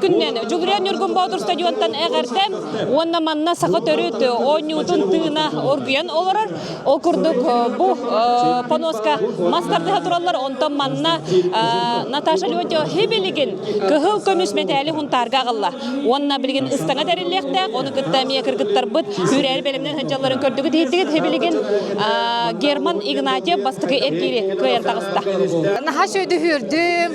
күнүнэн Дьулуруйар Ньургун Боотур стадионтан эҕэрдэ уонна манна саха төрүт оонньуутун тыына оргуйан олорор. Ол курдук бу поноска мас тардыһа тураллар, онтон манна Наташа Леонтьева билигин кыһыл көмүс мэтээли Хунтаарга аҕалла. Уонна билигин ыстаҥа тэриллиэхтээх, ону кытта эмиэ кыргыттарбыт күүрээри бэлэмнэн сылдьалларын көрдүгүт иһиттигит. Билигин Герман Игнатьев бастакы эргиири кыайан таҕыста. Наһаа үчүгэйдик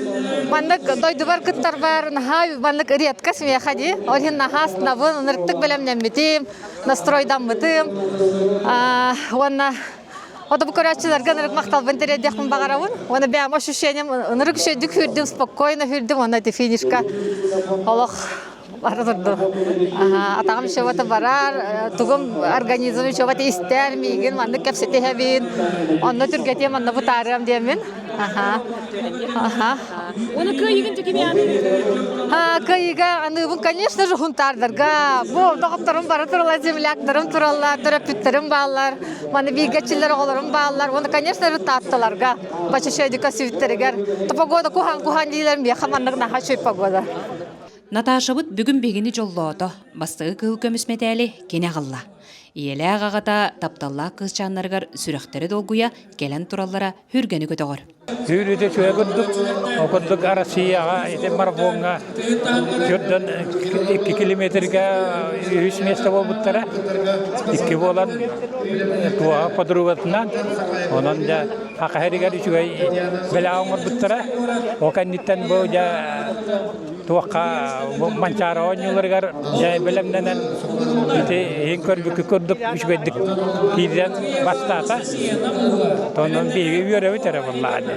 Маннык дойдубар кыттарбар наһаа маннык редко смеха дии. Ол иһин наһаа астынабын, ынырыктык бэлэмнэммитим, настройдаммытым. Уонна Ото бу көрөөччүлэргэ ынырык махталбын тириэрдиэхпин баҕарабын. Уонна бэйэм ощущением ынырык үчүгэйдик сүүрдүм, спокойно сүүрдүм уонна ити финишка олох бара турдум. Атаҕым чего-то барар, тугум организм чего-то истэр, миигин маннык кэпсэтиһэбин, онно түргэтиэм, онно бытаарыам диэммин. Аха. Аха. Оны кыайыгын кими аныыбын? Кыайыга аныыбын, конечно же, хунтаардарга. Бу доҕотторум бары тураллар, земляктарым тураллар, төрөппүттэрим бааллар. Маны бииргэччилэр оҕолорум бааллар. Уонна, конечно же, таатталарга, Бачашедика сүүйттэригэр. Погода куһаан-куһаан диилэр, миэхэ маннык наһаа үчүгэй погода. Наташабыт бүгүн биһигини дьоллоото, бастакы кыһыл көмүс мэтээли кини аҕалла. Ийэлээх аҕата тапталлаах кыысчааннарыгар сүрэхтэрэ долгуйа кэлэн тураллара хүргэни көтөҕөр. Сүүрүүтэ үчүгэй курдук, ол курдук Россияҕа ити марафоҥҥа төрдөн 2 километрга үһүс миэстэ буолбуттара. Икки буолан туоха подругатынан, онон дьэ Саха сиригэр үчүгэй бэлэҕи оҥорбуттара. Ол кэнниттэн бу дьэ туохха Манчаары оонньууларыгар дьэ бэлэмнэнэн ити иһин көрбүккү курдук үчүгэйдик киирэн бастаата. Онон биһиги үөрэбит эрэ буоллаҕа дии.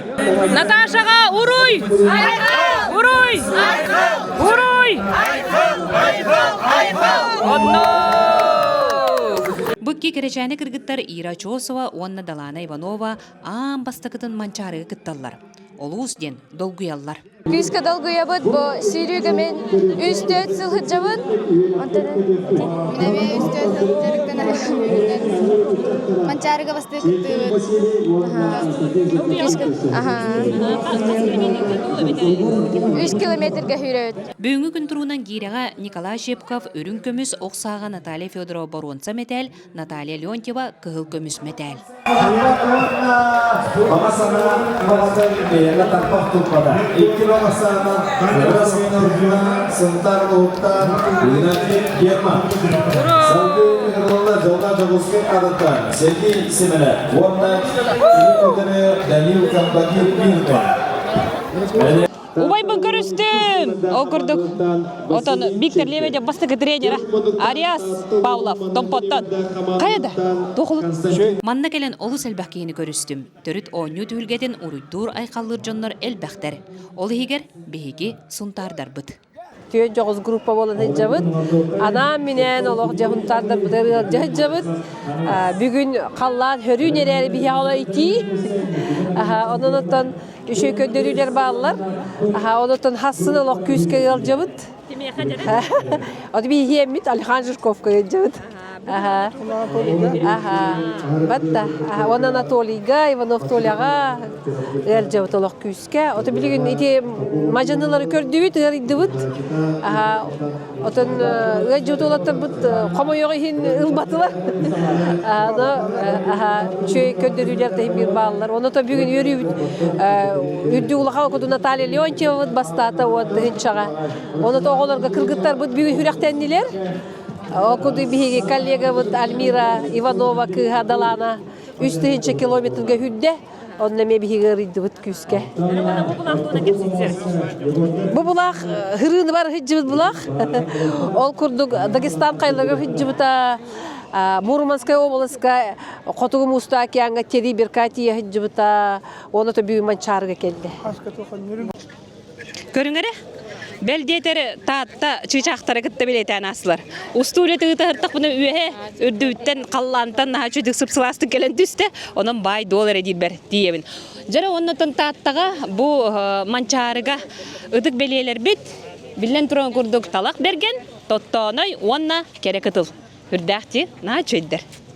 Наташаҕа уруй! Уруй! Уруй! Онно! Бу икки кэрэчээни кыргыттар Ира Чосова уонна Далаана Иванова аан бастакытын Манчаарыга кытталлар. Олус диэн долгуйаллар. Күүскэ долгуйабыт, бу сүүрүүгэ мин 3-4 сыл сылдьабын. Онтон Мин эмиэ 3-4 сыл дьарыктана Манчаарыга бастыы кыттыыбыт. Аха. 3 километрга сүүрэбит. Бүгүҥҥү күн туругунан гиирэҕэ Николай Щепков үрүҥ көмүс, ох сааҕа Наталья Федорова боруонса мэтээл, Наталья Леонтьева кыһыл көмүс мэтээл. Баҕа санаа баҕатын бэйэҕэ тарбах туппата. Икки баҕа саанан Ырас Ордуна, Сунтар Уһуктан, Игнатий Герман. Салгыы ыҥырылла Дьолга Дьокуускай аатыттан Сергей Семенов уонна Илин Өтөнү Данил Камбакир Мирный. Убайбын көрүстүм! Ол курдук, отон Виктор Лебедев бастакы тренера Ариас Павлов Томпоттон. Хайа да, туох Манна кэлэн олус элбэх киһини көрүстүм. Төрүт оонньуу түһүлгэтин уруйдуур-айхаллыыр дьоннор элбэхтэр. Ол иһигэр биһиги сунтаардарбыт. Түөн дьоҕус группа буолан сылдьабыт. Анаан-минээн олох дьэ хунтаардарбытыгар ыалдьа сылдьабыт. Бүгүн халлаан хөрүүн эрээри биһиэхэ оло итии. Онон оттон үчүгэй көрдөрүүлэр бааллар. Онон хассын олох күүскэ ыалдьабыт. Кимиэхэ дьэрэ? От биһиэммит Алихан Жирковка ыалдьабыт. Аха. Аха. Батта. Уонна Анатолийга, Иванов Толяҕа ыалдьабыт олох күүскэ. Ото билигин ити мадьанылары көрдүбүт, ыарыйдыбыт. Аха. Отон ыалдьыбыт уолаттарбыт хомойуох иһин ылбатылар. Аны аха үчүгэй көрдөрүүлэр да биир бааллар. Ону то бүгүн үөрүүбүт үрдүк улахан окуту Наталья Леонтьевабыт бастаата уон тыһыынчаҕа. Ону то оҕолорго кыргыттарбыт бүгүн сүрэхтэннилэр. Ол курдук биһиги коллегабыт Альмира Иванова кыыһа Далаана 3000 километрга хүрдэ. Онно эмиэ биһиги ырыйдыбыт күүскэ. Бу булаах туһунан кэпсэтсэр. Бу булаах хырыыны бар сылдьыбыт булаах. Ол курдук Дагестан хайларыгар сылдьыбыта, Мурманскай областка Хотугу Муустаах океаҥҥа Терри Беркатия сылдьыбыта, уонна бүгүн Манчаарыга кэллэ. Көрүҥ эрэ, бэл диэтэр Таатта чыычаахтара кытта билиэтээн аастылар. Устуу үлэтэ ыытаһыртахпына үөһэ үрдүбүттэн халлаантан наһаа үчүгдүк сып-сылаастык кэлэн түстэ. Онон баай-дуол эрэ диирбэр тиийэбин. Дьэ эрэ оннуттан Тааттаҕа бу Манчаарыга ытык бэлиэлэрбит биллэн туран курдук Талах Бэргэн, Тоттооной уонна Кэрэ Кытыл. Үрдээх дии, наһаа үчүгэйдэр.